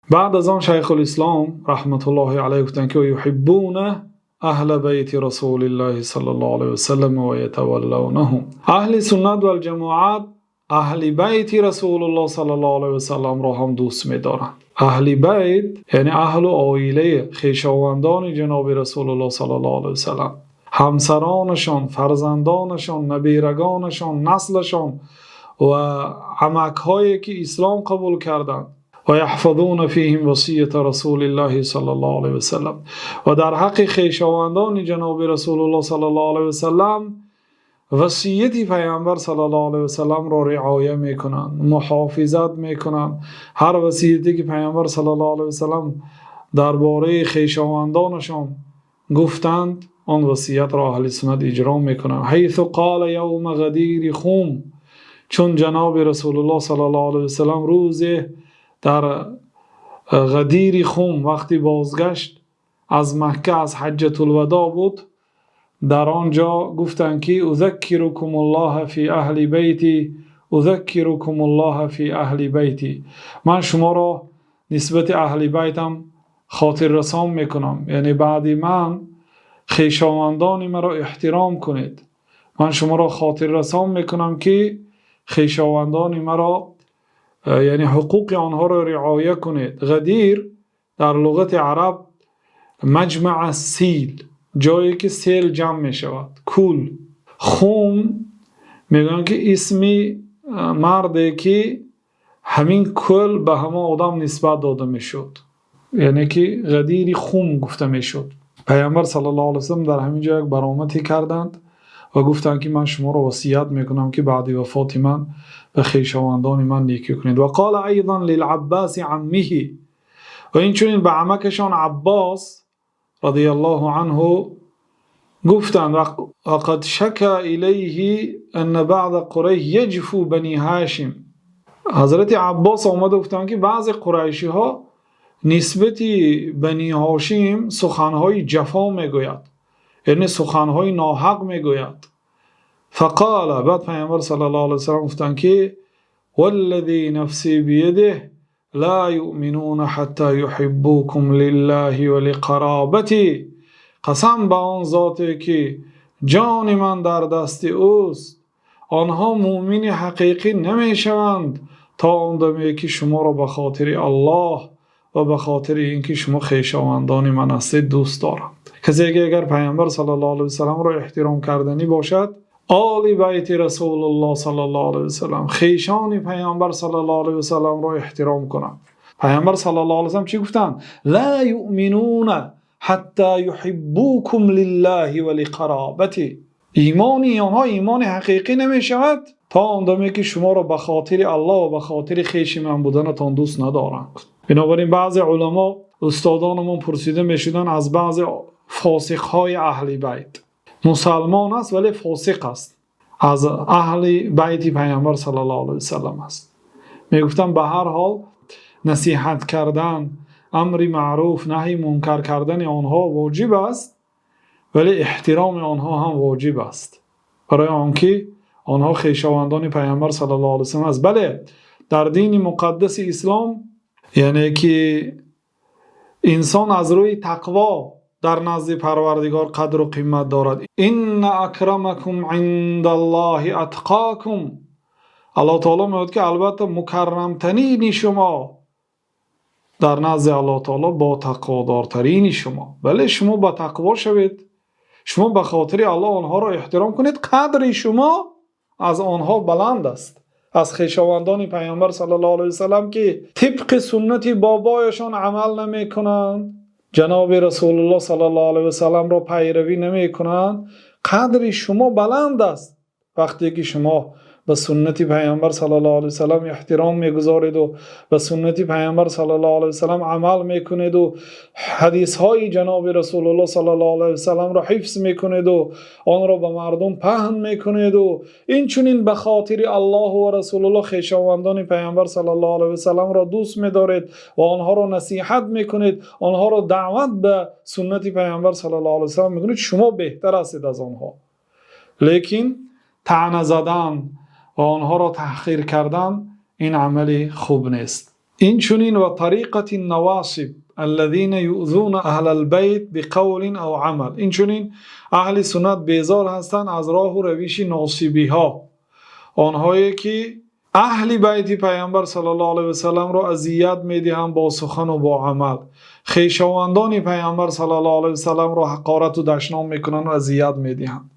Баъд аз он Шайхулислом раҳматуллоҳи алайҳи гуфтанд, ки يحبون أهل بيت رسول الله صلى الله عليه وسلم ويتولونهم. Аҳли суннат вал ҷамоат аҳли байти Расулуллоҳ саллаллоҳу алайҳи васаллам ро ҳам дӯст медоранд. Аҳли байт яъне аҳлу оила, хешовандони ҷаноби Расулуллоҳ саллаллоҳу алайҳи васаллам, ҳамсаронашон, фарзандонашон, наберагонашон, наслашон ва амакҳое ки ислом қабул карданд. ويحفظون فيهم وصية رسول الله صلى الله عليه وسلم. Ва дар ҳаққи хешовандони ҷаноби Расулуллоҳ саллаллоҳу алайҳи васаллам васияти Паёмбар саллаллоҳу алайҳи васаллам ро риоя мекунанд, муҳофизат мекунанд. Ҳар васияте ки Паёмбар саллаллоҳу алайҳи васаллам дар бораи хешовандонашон гуфтанд, он васиятро аҳли суннат иҷро мекунанд. حيث قال يوم غدير خم, чун ҷаноби Расулуллоҳ саллаллоҳу алайҳи васаллам рӯзе дар Ғадири Хум, вақти бозгашт аз Макка, аз Ҳаҷҷатулвадо буд, дар он ҷо гуфтанд, ки أذكركم الله في أهل بيتي، أذكركم الله في أهل بيتي, ман шуморо нисбати аҳли байтам хотиррасон мекунам, яъне баъди ман хешовандони маро эҳтиром кунед. Ман шуморо хотиррасон мекунам, ки хешовандони маро, яъне ҳуқуқи онҳоро риоя кунед. Ғадир дар луғати араб مجمع السيل, ҷое ки сел ҷамъ мешавад, кӯл. Хум мегӯянд, ки исми марде ки ҳамин кӯл ба ҳамон одам нисбат дода мешуд, яъне ки Ғадири Хум гуфта мешуд. Паёмбар саллаллоҳу алайҳи васаллам дар ҳамин ҷо як баромате карданд ва гуфтанд, ки ман шуморо васият мекунам, ки баъди вафоти ман ба хешовандони ман некӣ кунед. وقال أيضا للعباس عمه, ва инчунин ба амакашон Аббос رضي الله عنه гуфтанд: وقد شكا إليه أن بعض قريش يجفو بني هاشم. Ҳазрати Аббос омада гуфтанд, ки баъзе қурайшиҳо нисбати Бани Ҳошим суханҳои ҷафо мегӯяд, яъне суханҳои ноҳақ мегӯяд. فقال, баъд Паёмбар саллаллоҳу алайҳи васаллам гуфтанд, ки والذي نفسي بيده لا يؤمنون حتى يحبوكم لله ولقرابتي. Қасам ба он зоте ки ҷони ман дар дасти ӯст, онҳо муъмини ҳақиқӣ намешаванд то он даме ки шуморо ба хотири Аллоҳ ва ба хотири ин ки шумо хешовандони ман ҳастед дӯст доранд. Касе ки агар Паёмбар саллаллоҳу алайҳи васалламро эҳтиром карданӣ бошад, оли байти Расулуллоҳ саллаллоҳу алайҳи васаллам, хешони Паёмбар саллаллоҳу алайҳи васалламро эҳтиром кунад. Паёмбар саллаллоҳу алайҳи васаллам чӣ гуфтанд? لا يؤمنون حتى يحبوكم لله ولقرابتي. Имони онҳо имони ҳақиқӣ намешавад то он даме ки шуморо ба хотири Аллоҳ ва ба хотири хеши ман буданатон дӯст надоранд. Бинобар ин баъзе уламо, устодонамон пурсида мешуданд аз баъзе фосиқҳои аҳли байт. Мусалмон аст, вале фосиқ аст, аз аҳли байти Паёмбар саллаллоҳу алайҳи васаллам аст. Мегуфтанд, ба ҳар ҳол насиҳат кардан, амри маъруф, наҳи мункар кардани онҳо воҷиб аст, вале эҳтироми онҳо ҳам воҷиб аст, барои он ки онҳо хешовандони Паёмбар саллаллоҳу алайҳи васаллам аст. Бале, дар дини муқаддаси ислом, яъне ки инсон аз рӯи тақво дар назди Парвардигор қадру қимат дорад. إن أكرمكم عند الله أتقاكم. Аллоҳ таоло мегӯяд, ки албатта мукаррамтарини шумо дар назди Аллоҳ таоло ботақводортарини шумо. Бале, шумо ба тақво шавед, шумо ба хотири Аллоҳ онҳоро эҳтиром кунед, қадри шумо аз онҳо баланд аст, аз хешовандони Паёмбар саллаллоҳу алайҳи васаллам, ки тибқи суннати бобояшон амал намекунанд, ҷаноби Расулуллоҳ саллаллоҳу алайҳи васалламро пайравӣ намекунанд. Қадри шумо баланд аст, вақте ки шумо ба суннати Паёмбар саллаллоҳу алайҳи васаллам эҳтиром мегузореду ба суннати Паёмбар саллаллоҳу алайҳи васаллам амал мекунеду ҳадисҳои ҷаноби Расулуллоҳ саллаллоҳу алайҳи васалламро ҳифз мекунеду онро ба мардум паҳн мекунеду инчунин ба хотири Аллоҳу ва Расулуллоҳ хешовандони Паёмбар саллаллоҳу алайҳи васалламро дӯст медоред ва онҳоро насиҳат мекунед, онҳоро даъват ба суннати Паёмбар саллаллоҳу алайҳи васаллам мекунед, шумо беҳтар ҳастед аз онҳо. Лекин таъна задан ва онҳоро таҳқир кардан ин амали хуб нест. Инчунин وطريقة النواصب الذين يؤذون أهل البيت بقول أو عمل. Инчунин аҳли суннат безор ҳастанд аз роҳу равиши носибиҳо, онҳое ки аҳли байти Паёмбар саллаллоҳу алайҳи васалламро азият медиҳанд бо сухану бо амал, хешовандони Паёмбар саллаллоҳу алайҳи васалламро ҳақорату дашном мекунанд ва азият медиҳанд.